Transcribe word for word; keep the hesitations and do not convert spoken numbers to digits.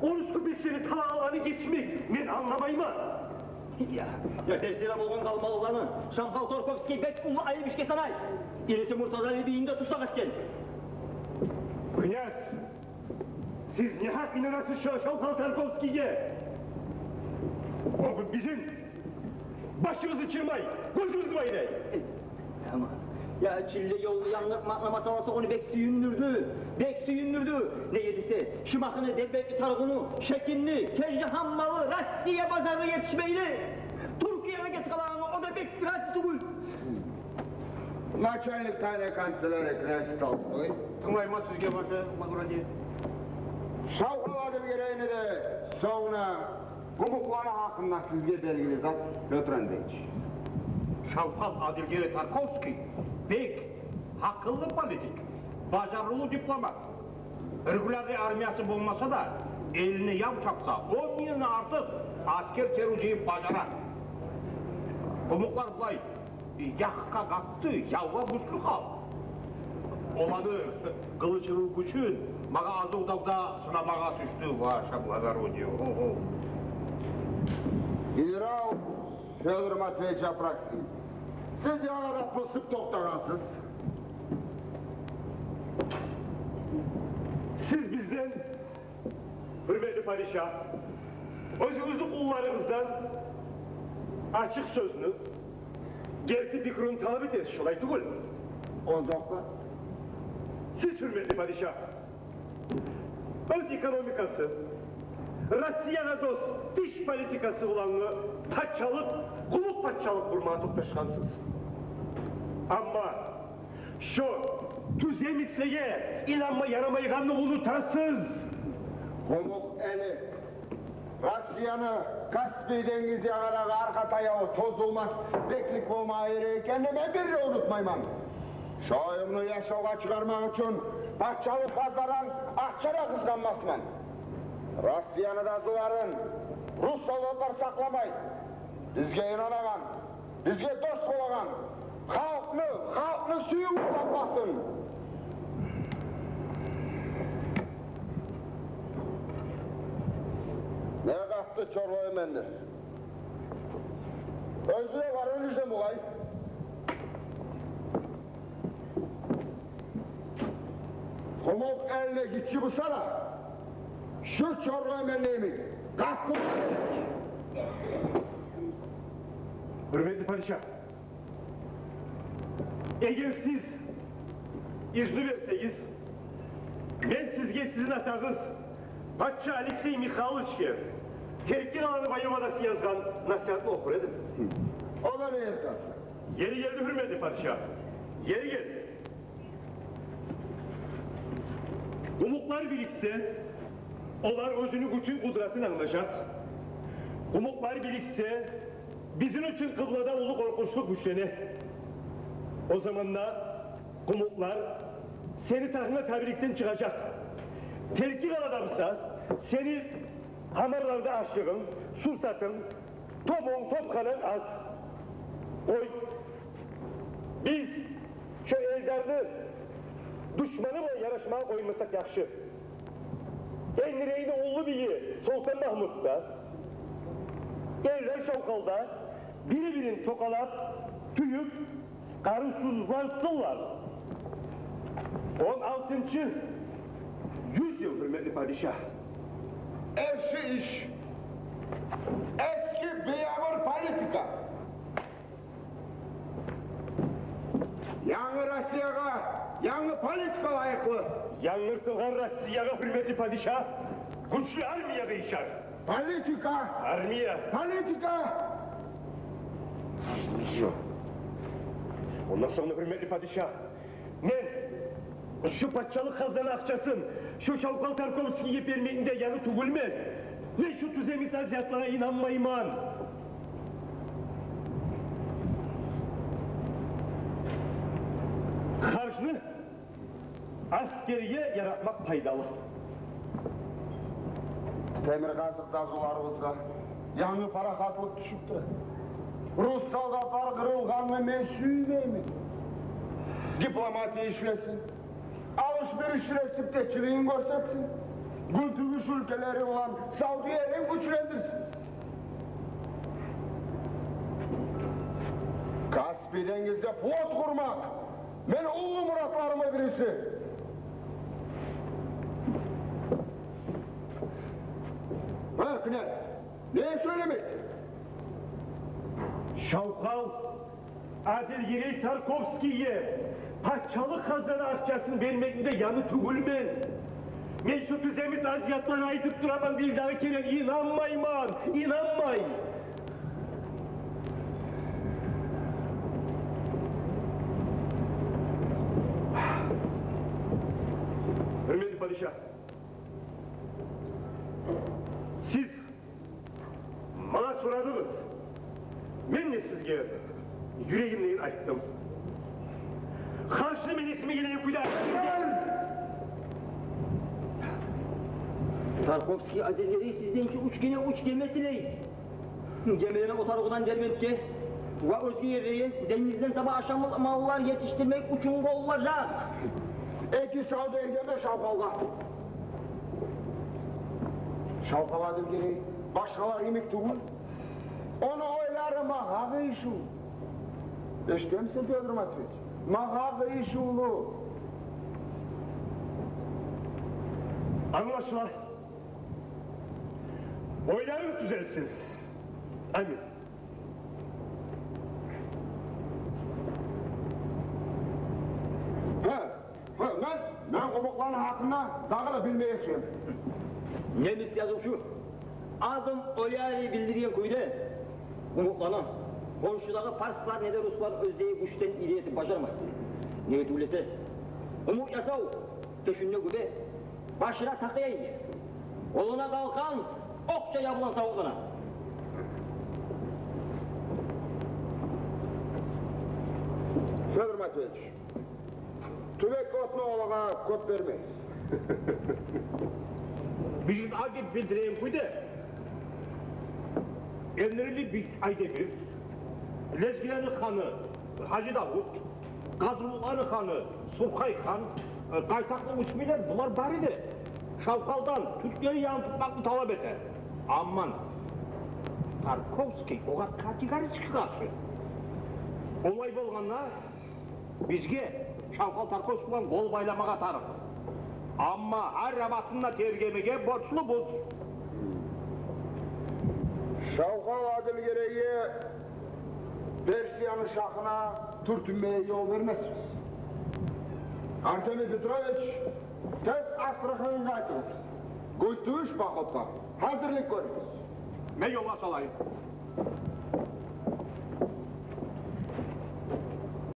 Орус купецлени талап алгъаны гечмек, мен англамайман. Я, я, тезирек болгъан къалмагъалланы Шамхал Тарковский бек уллу айып ишге санай. Илиси Муртазали бийин де тустакъ этген. Князь, сиз негьакъ инанасыз шо Шамхал Тарковскийге? О бизин башыбызны чырмай, гёзюбюзню байлай. Тамам. Я, чилле ёлну янгыртмакъны масъаласы ону бек сююндюрдю. Бек сююндюрдю. Неге десе, Шимахны, Дербентни, Таргъуну, Шекинни, Кенжагьан малы Россия базарына етишмейли. Туркиягъа гетип къалагъангъа о да бек рази тюгюл. Начальник тайной канцелярии князь Толстой. Тынглайман сизге, ваше благородие. Шавхал Адилгерейни де, сонг да къумукъланы гьакъында сизге белгили зат, Пётр Андреевич. Шавхал Адилгерей Тарковский бек гьакъыллы политик, бажарывлу дипломат. Регулярный армиясы болмаса да, элине яв чапса, он мингден артыкъ асгер терив жыйып бажара. Къумукълар булай якъгъа къатты, явгъа гючлю халкъ. Оланы къылыч уруу гючюн магъа Азов давда сынамагъа тюшдю, ваше благородие. О-о. Генерал Фёдор Матвеевич Апраксин, сиз ягъада пысып токътагъансыз. Сиз бизден, гьюрметли падишагь, оьзюгюзню къулларыгъыздан ачыкъ сёзню, герти пикруну талап этесиз, шолай тюгюлмю? Озокъда. Сиз, гьюрметли падишагь, оьз экономикасы, Россиягъа дос тыш политикасы булангъы пачалыкъ, къумукъ пачалыкъ къурмагъа токъташгъансыз. Амма шо туземецлеге инанма ярамайгъанны унутасыз. Къумукъ эли Россияны Каспий денгиз ягъадагъы аркъа таяву тозулмас беклик болмагъа герек экенни мен бир де унутмайман. Шо оюмну яшавгъа чыгъармакъ учун пачалыкъ хазнадан акъча да къызгъанмасман. Россияны дазуларын рус солдатлар сакъламай. Бизге инанагъан, бизге дос болагъан халкъны, халкъны сюювю сакъласын. Не къатты чоргъа эменни. Оьзю де бар, оьзю де мулай. Къумукъ элде гиччи буса да, шу чоргъа эменни йимик къатты. Гьюрметли падишагь, эгер сиз изну берсегиз, мен сизге сизин атагъыз пача Алексей Михайловичге Терки къаланы воеводасы язгъан насигьатны охур эдим. О да не язгъан? Ери гелди, гьюрметли падишагь, ери гелди. Къумукълар бириксе, олар оьзюню гючюн, къудратын англажакъ. Къумукълар бириксе, бизин учун къыблада уллу къоркъунчлукъ гючлене. О заманда къумукълар сени тагъынга табиликден чыгъажакъ. Терки къалада буса, сени гьамарларда ашыгъынг, сувсатынг, тобунг, топхананг аз. Къой, биз шо Эльдарны душманы булан ярашмагъа къоймасакъ яхшы. Энгирейни уллу бийи Солтан-Магьмут да, Эльдар Шавхал да бири-бирин токъалап, тюйюп, къарувсузлансынлар. Он алтынчы юз йыл, гьюрметли падишагь. Эрши иш. Эски биябур политика. Янгы Россиягъа янгы политика лайыкълы. Янгыртылгъан Россиягъа, гьюрметли падишагь, гючлю армия къыйышар. Политика! Армия! Политика! Ондан сонг, гьюрметли падишагь, мен шу пачалыкъ хазнаны акъчасын шу Шавхал Тарковскийге бермекни де яны тюгюлмен. Мен шу туземец азиатлагъа инанмайман. Харжны асгерге яратмакъ пайдалы. Темиркъазыкъ дазуларыбызгъа янгы парахатлыкъ тюшюп тура. Рус солдатлар къырылгъанны мен сюймеймен. Дипломатия ишлесин, алыш-бериш рецептечилигин гёрсетсин, гюнтюгюш уьлкелери булан Савдиярны гючлендирсин. Каспий денгизде флот къурмакъ мени уллу муратларымны бириси. Гьа, князь, не сёйлемейсен? Шавхал Адилгерей Тарковскийге пачалыкъ хазана акъчасын бермекни де яны тюгюлмен. Мен шу тюземи тазиятлар айтып тураман, бир дагъы керен инанмайман, инанмай. Гьюрметли падишагь, сиз магъа сорадыгъыз. Мен де сизге юрегимдегин айтдым. Харжны мен эсиме гелеген кюйде айтдым. Тарковский Адилгерей сизден шу уьч гене уьч геме тилей. Гемелени о тарыгъындан Дербентге ва оьзге ерлеге денгизден таба ашамлыкъ маллар етишдирмек учун къоллажакъ. Эки савдюгер геме Шавхалгъа. Шавхал Адилгерей башгъалар йимик тюгюл. Ону ойлары магъа къыйышывлу. Эшитемисен, Пётр Матвеич? Магъа къыйышывлу. Англашыла. Ойларынг тюзелсин. Амин. Гьа, гьа, мен, мен къумукъланы гьакъында дагъы да билмеге сюемен. Немис язывчу Адам О'Леари билдирген кюйде, къумукъланы хоншудагъы парслар неде руслар оьздеги гючден ири этип бажармай. Неге тюгюл эсе, къумукъ ясав тёшюнде гюбе, башына такъыя ине, къолуна къалкъан, окъча ябулгъан савутлана. Пётр Матвеич, тюбек отну олагъа кёп бермегиз. Бизин ат деп билдиреген кюйде, Эндирли бийик Айдемир, лезгилени ханы Гьажи Давут, къазылуланы ханы Сурхай хан, къайтакълы уьч миллер, булар бары да Шавхалдан тюрклени янын тутмакъны талап эте. Амма Тарковский огъар категорически къаршы. Олай болгъанда, бизге Шавхал Тарковский булан къол байламагъа тарыкъ. Амма гьар рабатын да тергемеге борчлубуз. Шавхал Адилгерейге Персияны шагьына тюртюнмеге ёл бермесбиз. Артемий Петрович, тез Астраханьгъа къайтыгъыз. Гётюрюш походгъа гьазирлик гёрюгюз. Мен ёлгъа салайым.